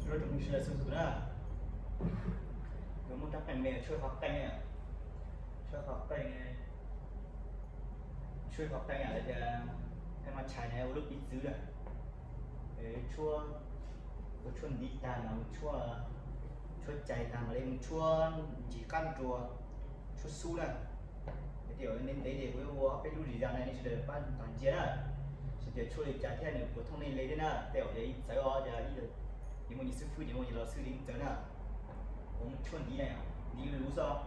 Nyob zoo phooj ywg sawv daws txhua tus na, kuv muaj rab qeej me tshuaj qhov qeej, tshuaj qhov qeej, tshuaj qhov qeej lawv tias qeej maj tshais na ua lub piv txwv na, tshuaj, ua tshuaj ntiv tag mas mus tshuaj, tshuaj cais tag mam li mus tshuaj ncig qab nruas, tshuaj xub na. Ces ntev ntev ces kuv yuav ua ob peb lub zis zas na, nej sawv daws pab ntag ntsia na, seb tias tshuaj li cas thiab nws puas thooj nej li thiab na. Tej zaum yog ib txawv os, yog ib, yog muaj nyias xib fwb ces muaj nyias los xwb li ib txawv na. Kuv mus tshuaj ntiv na, ntiv luv xwb.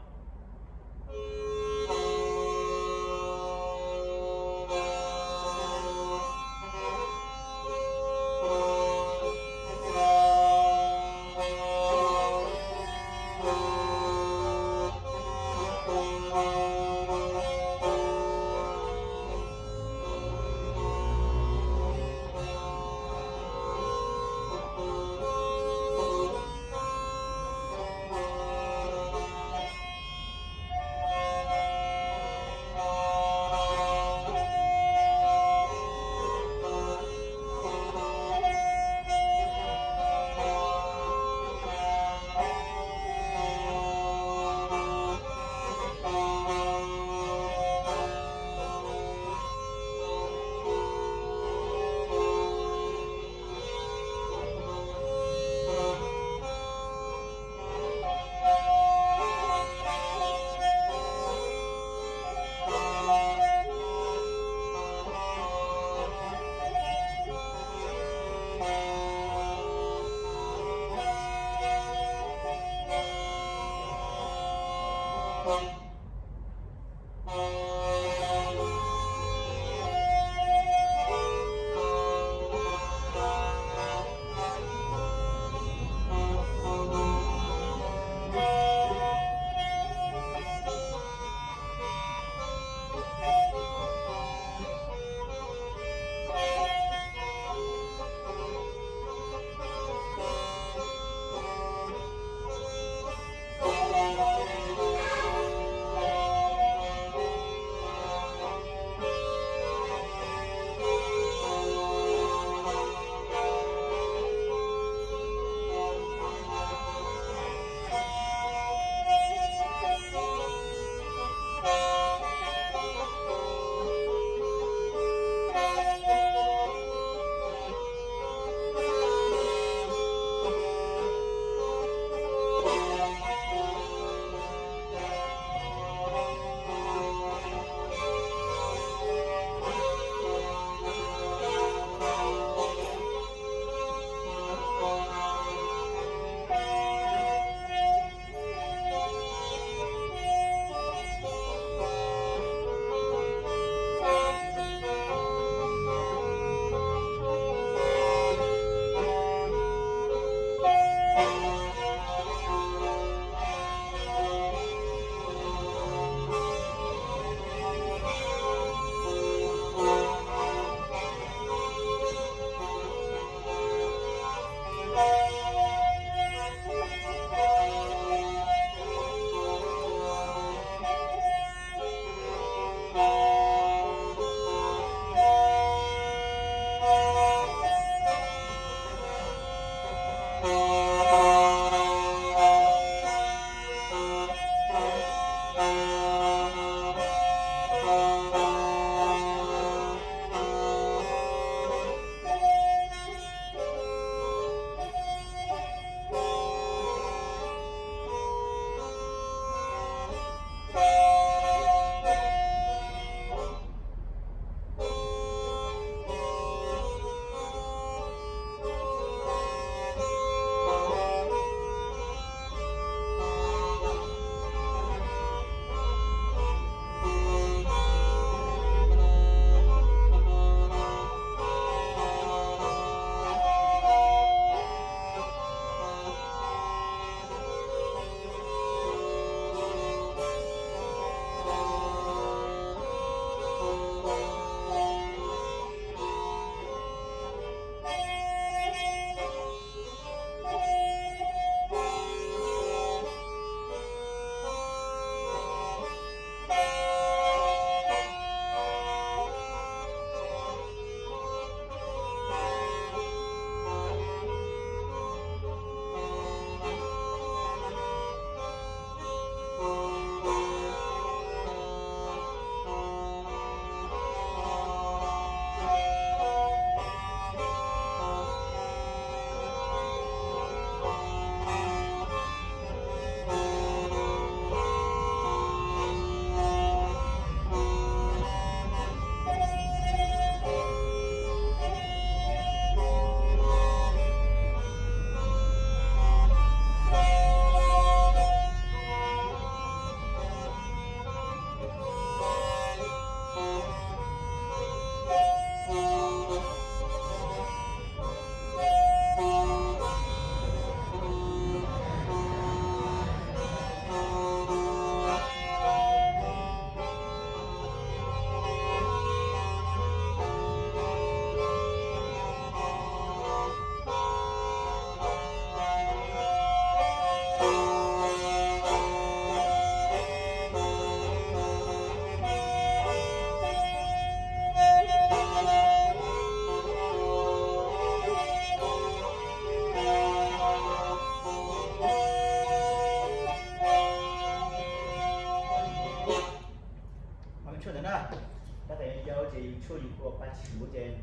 Tab sis yog ces yus tshuaj yus ua pa tsis suav ces,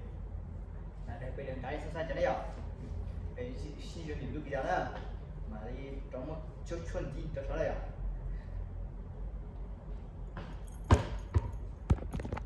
peb daws nrad xab xab cov ne yom. Peb sib zog nim lub video na, mam li rov muab tshuaj tshuaj ntxiv rov saud na yom.